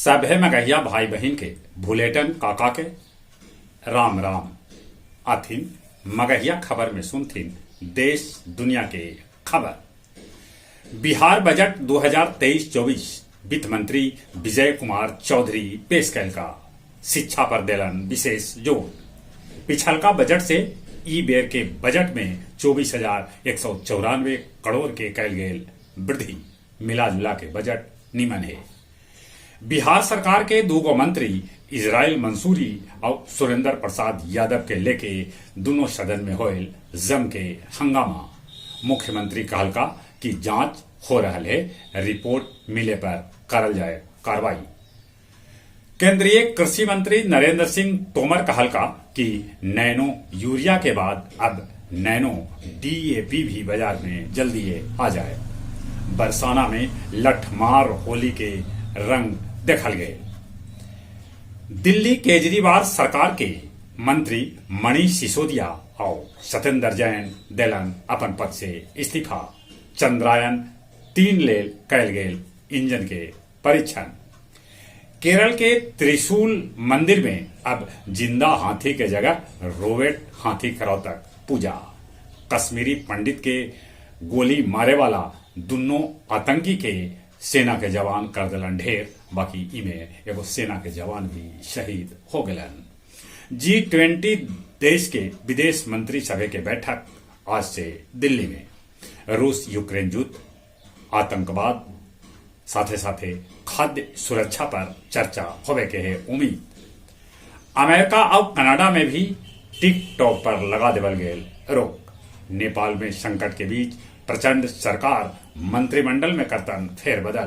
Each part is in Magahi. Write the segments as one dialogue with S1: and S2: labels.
S1: सभे मगहिया भाई बहिन के भुलेटन काका के राम राम। आथिन मगहिया खबर में सुनथिन देश दुनिया के खबर। बिहार बजट 2023-24 वित्त मंत्री विजय कुमार चौधरी पेश कैलका। शिक्षा पर देलन विशेष जोर। पिछलका बजट से ई बेर के बजट में 24,194 करोड़ के कैल गेल वृद्धि। मिला-जुला के बजट निमन हे। बिहार सरकार के दूगो मंत्री इजराइल मंसूरी आउ सुरेंद्र प्रसाद यादव के लेके दुनो सदन में होयल जम के हंगामा। मुख्यमंत्री कहलका कि जांच हो रहल हे, रिपोर्ट मिले पर करल जाए कार्रवाई। केंद्रीय कृषि मंत्री नरेंद्र सिंह तोमर कहलका कि नैनो यूरिया के बाद अब नैनो डीएपी भी बाजार में जल्दीये आ जाए। बरसाना में लठमार होली के रंग देखल गेल। दिल्ली केजरीवाल सरकार के मंत्री मनीष सिसोदिया आउ सत्येंद्र जैन देलन अपन पद से इस्तीफा। चंद्रयान 3 लेल कैल गेल इंजन के परीक्षण। केरल के त्रिशूल मंदिर में अब जिंदा हाथी के जगह रोबोट हाथी करौतक पूजा। कश्मीरी पंडित के गोली मारे वाला दुन्नो आतंकी के सेना के जवान कर देलन ढेर, बाकी इमे एगो सेना के जवान भी शहीद हो गेलन। G20 देश के विदेश मंत्री सभा के बैठक आज से दिल्ली में। रूस यूक्रेन युद्ध, आतंकवाद, साथे साथे खाद्य सुरक्षा पर चर्चा होवे के है उम्मीद। अमेरिका और कनाडा में भी टिकटॉक पर लगा देवल गेल रोक। नेपाल में संकट के बीच प्रचंड सरकार मंत्रिमंडल में करतन फेरबदल।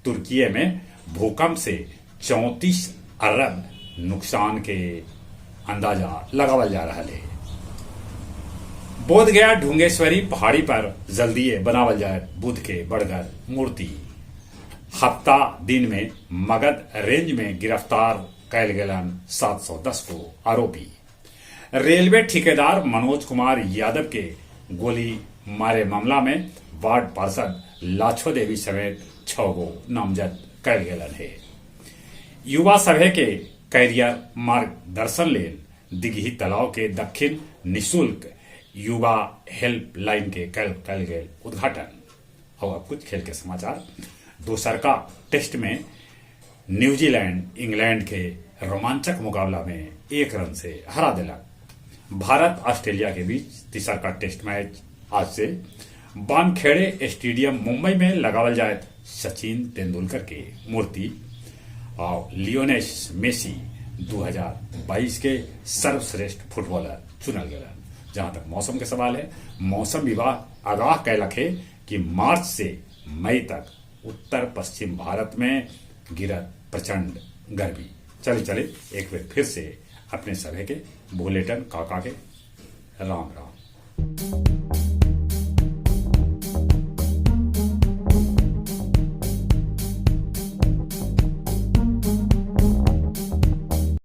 S1: तुर्की में भूकंप से 34 अरब नुकसान के अंदाजा लगावल जा रहा है। बोधगया ढुंगेश्वरी पहाड़ी पर जल्दीए बनावल जाए बुद्ध के बड़गर मूर्ति। हफ्ता दिन में मगध रेंज में गिरफ्तार कैल गेलन 710 को आरोपी। रेलवे ठेकेदार मनोज कुमार यादव के गोली मारे मामला में वार्ड पार्षद लाछो देवी समेत 6 गो नामजद कैल गेलन हे। युवा सभे के कैरियर मार्गदर्शन लेल दिघी तालाब के दक्षिण निःशुल्क युवा हेल्पलाइन के कैल गेल उद्घाटन। और अब कुछ खेल के समाचार। दोसर का टेस्ट में न्यूजीलैंड इंग्लैंड के रोमांचक मुकाबला में 1 रन से हरा दिला। भारत ऑस्ट्रेलिया के बीच तीसर का टेस्ट मैच आज से वानखेड़े स्टेडियम मुंबई में लगावल जाए सचिन तेंदुलकर के मूर्ति। और लियोनेल मेसी 2022 के सर्वश्रेष्ठ फुटबॉलर चुनल गए। जहां तक मौसम के सवाल है, मौसम विभाग आगाह कैलक है कि मार्च से मई तक उत्तर पश्चिम भारत में गिरत प्रचंड गर्मी। चले चले एक बार फिर से अपने सभे के भोलेटन काका के राम राम।